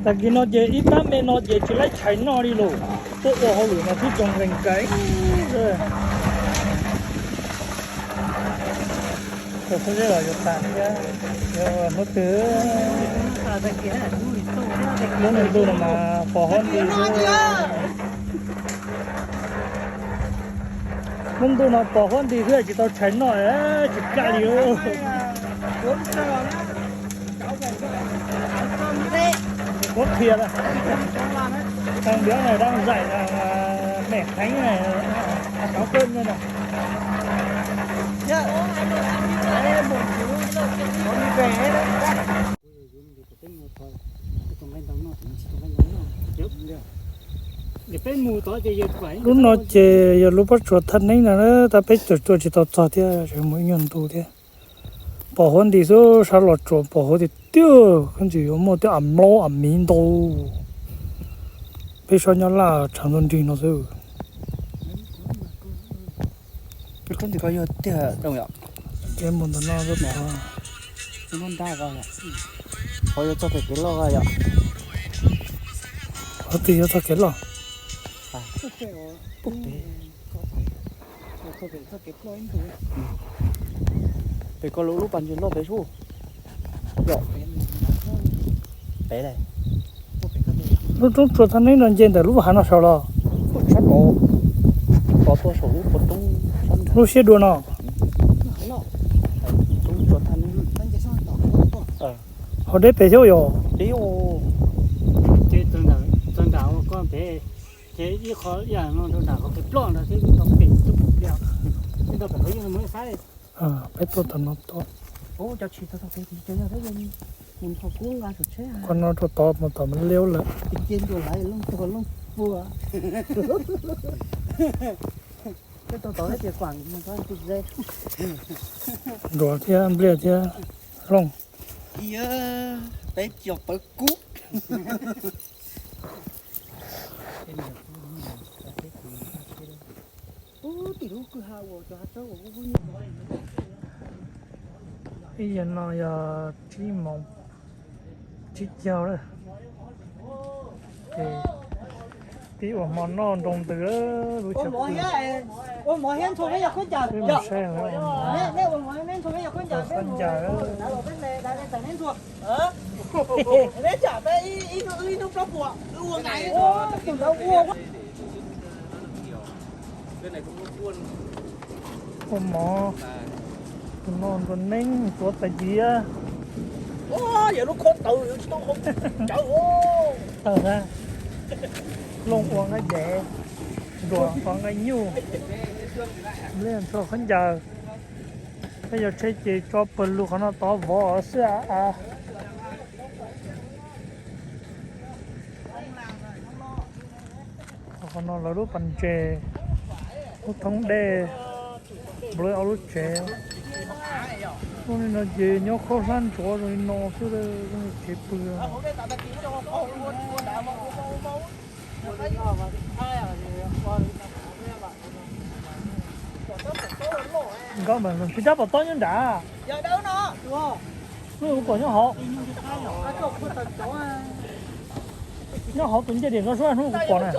Tag kis no ces ib pab me no ces tsis laib tshais noj li lawm, tuaj ua hauj lwm mas twb zoo nkees nkees. Thaum xub zeb los yuav tas thiab, yuav hnub twg, lub me ntuj no mas pos huab nti xwb. Lub ntuj no pos huab nti xwb tsis tau tshais noj, tsis kaj li. Muab qhia, tag ntiav na, dab zaim na, mem heev na, cov koj na. Lub no ces yog lub pob tsuas thaj neeb no, tab peb tsuas tsuas tsis tau txog thiab, tseem mus ib nyuag ntu thiab. Pos huab nti xwb, sab los tsuas pos huab tiag tiag, koj ntxim yuav muaj tej a mlaub a miv ntau. Peb sab Nyab Laj tshav ntuj nrig no xwb. Koj ntxim ko yog tiag zoo yom. Ces mus ntawm no rau tom. Qhov yuav txog pem kev loj yom. Qhov twg yuav txog kev loj? Pem ko lub lub pas ntses loj pem sub. Yom. Pem le. Lub roob tsua thaj neeb no nce ntawm lub hav no saud los? Sab tod, tod tuaj saum lub qhov roob, lub siab dua no. Roob tsua thaj neeb. Hauv deb pem xyov yog. Ces txog nram ua koj pem, ces ib qho ib yam no rau nram qhov kev ploj nrad thiab, tau pem tuaj pem pliag, tau pem qhov yeej mus saib. Peb tuaj tom no tuaj. Qhov no rau tod mus tom Mab Liab lawm. Nruas thiab npliaj thiab looj. Peb cov pawv kub. Ib yam no yog tsib moos tsib caug lawm. Ces pib ua hmo noj nroo ntws lub chaw pw. Ua mov thiab ntxhua peb yog khaub ncaws. Peb mus saib khaub ncaws. Ua mov, tus no ntxuav neeb ntxuav tais diav. Yog lub khaub taws tsis tau cawv. Looj ua nqaij dev, nruas ua nqaij nyuj, nplej ntxhua khaub ncaws. Peb yog tsheb ces tso pawg lug qhov no tod vov xwb a. Qhov no lawv lub pas ntses, lub thoob dej, nplua ob lub tsev. Lub no ces nyob khaub hlab ntsuav zoo li no xwb, tsev pw. Nkauj mas tsis cab pom tob nyob nrad. Hnub kuv pom nyob hauv, nyob hauv tus ncej diam no, hnub kuv pom na.